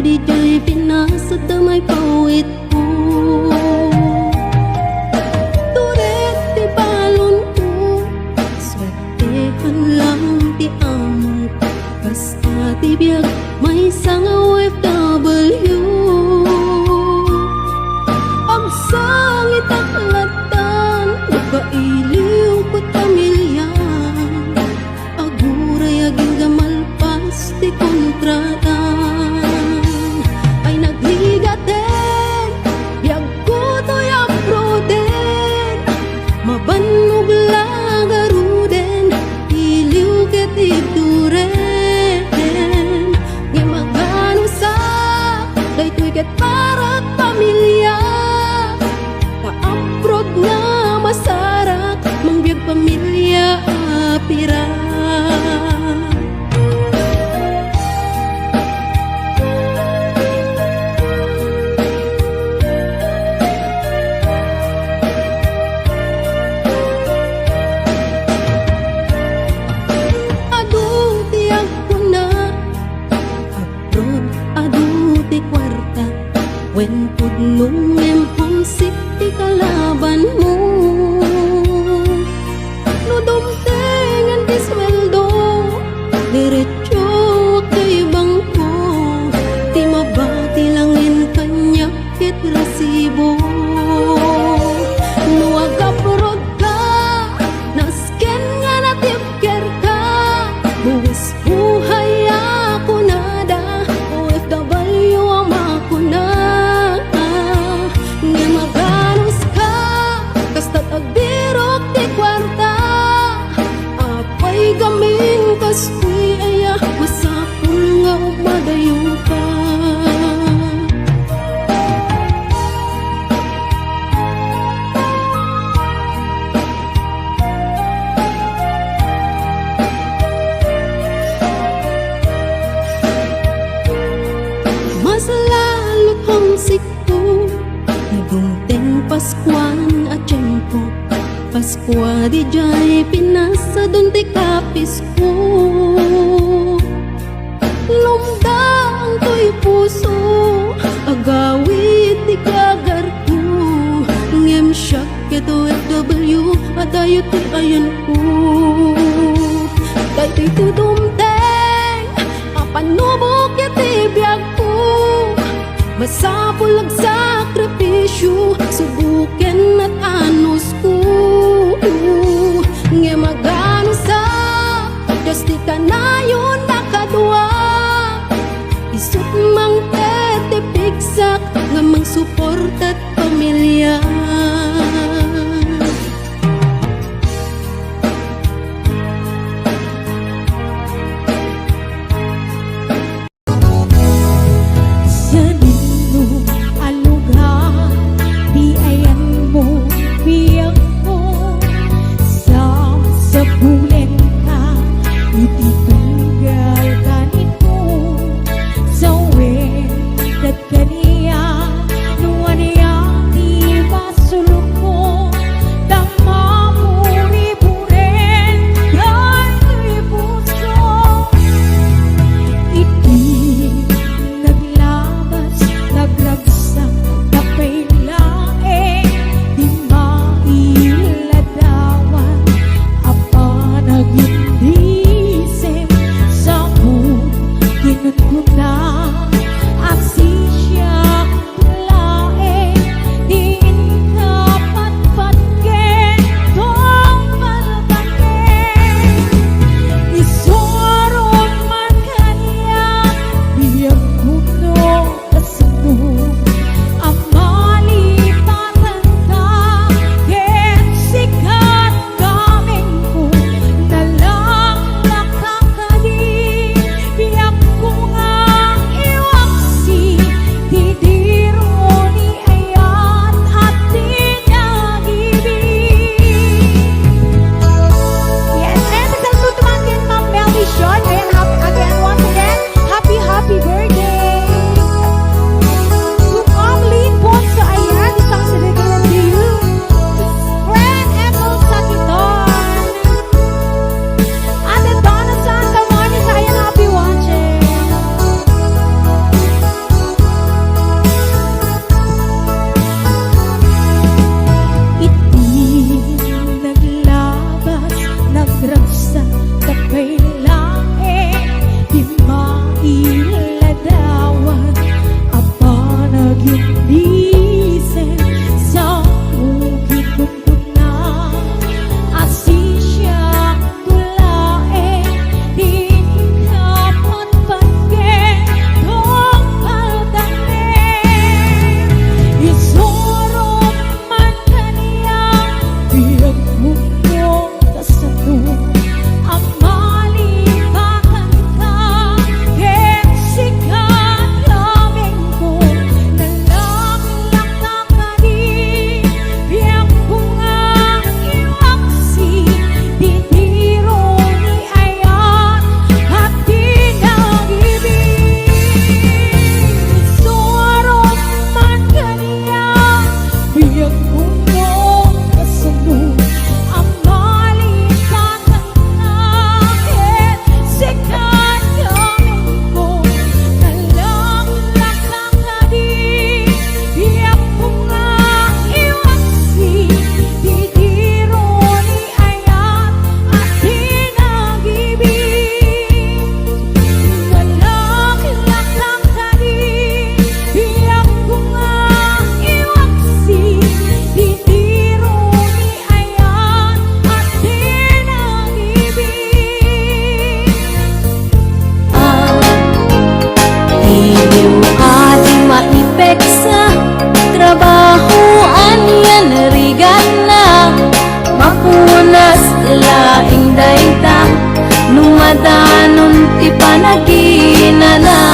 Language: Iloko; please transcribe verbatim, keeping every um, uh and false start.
Didiay pinasada maipaw-itko. Tured ti balonko, suertehan lang ti amongko. Kasta ti biag, maysa nga O F W. Agsangitak lattan, nagkailiw ket pamiliam. Aguray agingga malpas ti kontrata. Ay, nagligaten, biagko toy aproden. Mabannog la garuden, iliw ket ituren. Ngem aganusak, daytoy ket para't pamiliak. Ta abroad nga masarak, mangbiag pamilia a pirak. Adu ti agkuna, abroad, adu ti kuarta, wen pudno ngem homesick ti kalabanmo. No dumtengen ti sueldo, diretsoak ti bangko, ti mabati langin kaniak ket resibo. No agabrodka, nasken nga natibkerka, buis buhay a kunada, O F W a makuna. Ngem aganuska, kasta't agbirok ti kuarta. Apay gamin kastoy aya, masapul nga umadayoka. Mas lalo't homesick ko, no dumteng Paskuan a tiempo. Paskua didiay Pinas, sadun ti kapisko. Lumdaang toy puso, agawid ti gagarko. Ngem siak ket O F W, adayo ti ayanko. Daytoy ti dumteng a panubok iti biagko. Masapul agsakripisio, suboken met anusko. Ngem aganusak, Dios ti kanayon a kadua. Isu't mangted ti pigsak nga mangsuporta't pamilia. Sianino a lugar ti ayanmo? Laeng dayta, no madanon ti panaginana.